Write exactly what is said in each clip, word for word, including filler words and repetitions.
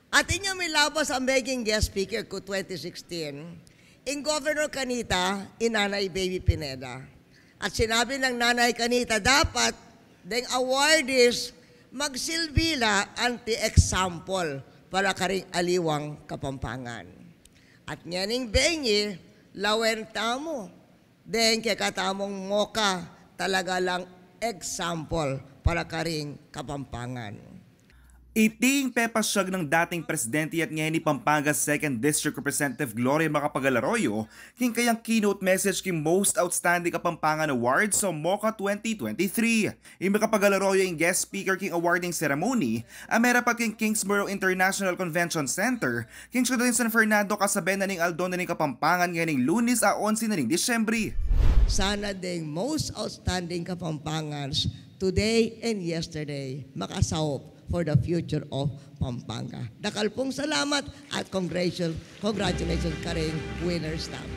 At inyang milabas ang maging guest speaker ku twenty sixteen, ing Governor kanita, i Nanay Baby Pineda. At sinabi nang Nanay kanita, dapat deng awardees magsilbi la anti example para karing aliwang Kapampangan. At ngening bengi, lawen tamu deng kekatamung MOCA, talaga lang example para karing Kapampangan. Iti ing pepasyag nang dating presidente at ngeni Pampanga Second District Representative Gloria Macapagal-Arroyo king kayang keynote message king Most Outstanding Kapampangan Awards o MOCA twenty twenty-three. I Macapagal-Arroyo ing guest speaker king awarding ceremony a merapat king Kingsborough International Convention Center king siyudad ning San Fernando, kasabe na ning Aldo na ning Kapampangan ngening Lunes a onse na ning Disyembre. Sana deng most outstanding Kapampangans today and yesterday makasaup for the future of Pampanga. Dakal pung salamat at congratulations, congratulations karing winners tamu.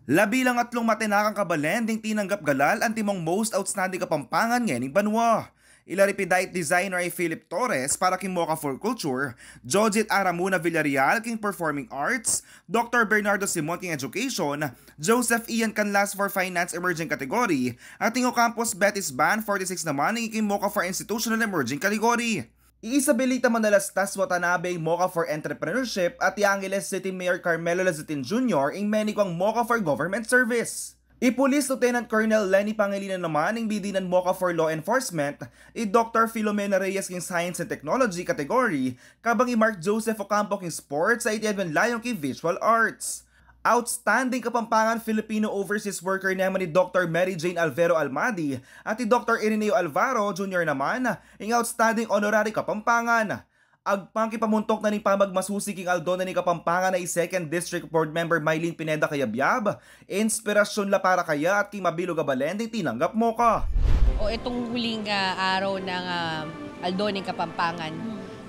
Labi lang atlung matenakang kabalen ding tinanggap galal antimong most outstanding Kapampangan ngening banua. Ila ri pidait designer a i Philip Torres para king MOCA for Culture, Jojit Aramuna Villarreal king Performing Arts, Doktor Bernardo Simon king Education, Joseph Ian Canlas for Finance Emerging Category, at ing Ocampos Betis Band forty-six naman king MOCA for Institutional Emerging Category. I Isabelita Manalastas Watanabe ing MOCA for Entrepreneurship at i Angeles City Mayor Carmelo Lazatin Junior ing meniguang MOCA for Government Service. I Police Lieutenant Colonel Lenny Pangilinan naman ing bidinan MOCA for Law Enforcement, i Doktor Filomena Reyes king Science and Technology category, kabang i Mark Joseph Ocampo king Sports a iti Edwin Layong king Visual Arts. Outstanding Kapampangan Filipino Overseas Worker naman i Doktor Mary Jane Alvero Almadi at i Doktor Irineo Alvaro Junior naman ing Outstanding Honorary Kapampangan. Agpang king pamuntuk na ning pamagmasusi king Aldo na ning Kapampangan a i Second District Board Member Mylene Pineda Cayabyab, inspirasyon la para kaya at king mabilug a balen ding tinanggap MOCA. O itong huling, ah, araw ng, ah, Aldo ng Kapampangan,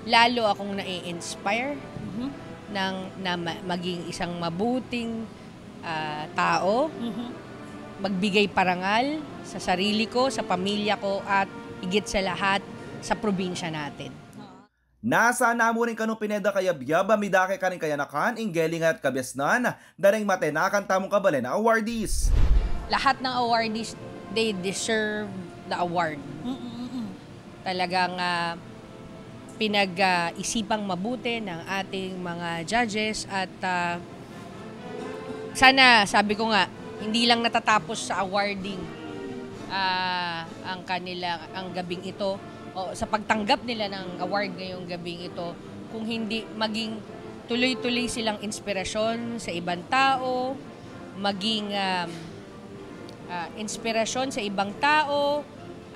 lalo akong nai-inspire ng, na ma-, maging isang mabuting, ah, tao, magbigay parangal sa sarili ko, sa pamilya ko, at higit sa lahat, sa probinsya natin. Nasa namu rin kanu Pineda Cayabyab a midake karing kayanakan, ing gelingan at kabiasnan da ring matenakan tamung kabalen a awardees. Lahat ng awardees, they deserve the award. Talagang, ah, pinag-isipang mabuti ng ating mga judges at, ah, sana, sabi ko nga, hindi lang natatapos sa awarding, ah, ang kanila, ang gabing ito, o sa pagtanggap nila ng award ngayong gabing ito, kung hindi maging tuloy-tuloy silang inspirasyon sa ibang tao, maging, um, ah, inspirasyon sa ibang tao,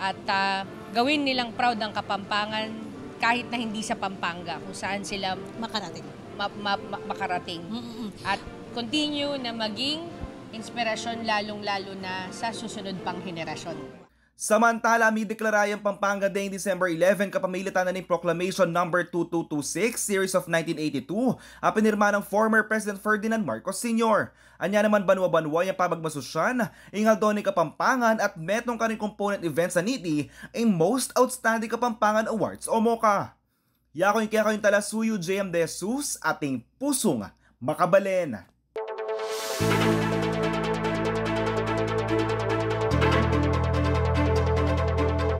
at, ah, gawin nilang proud ang Kapampangan kahit na hindi sa Pampanga, kung saan sila makarating. Ma-, ma-, ma-, makarating. Mm-mm. At continue na maging inspirasyon, lalong-lalo na sa susunod pang henerasyon. Samantala, mideklara yang Pampanga Day December eleven kapamilatan na ning Proclamation Number two two two six, Series of nineteen eighty-two, a pinirma ng former President Ferdinand Marcos Senior. Anya naman banwa-banwa yang pamagmasusyan ing Aldo ning Kapampangan at metung karing component events a niti ing Most Outstanding Kapampangan Awards o MOCA. Yaku ing kekayung talasuyu, J M De Jesus, ating pusung makabalen.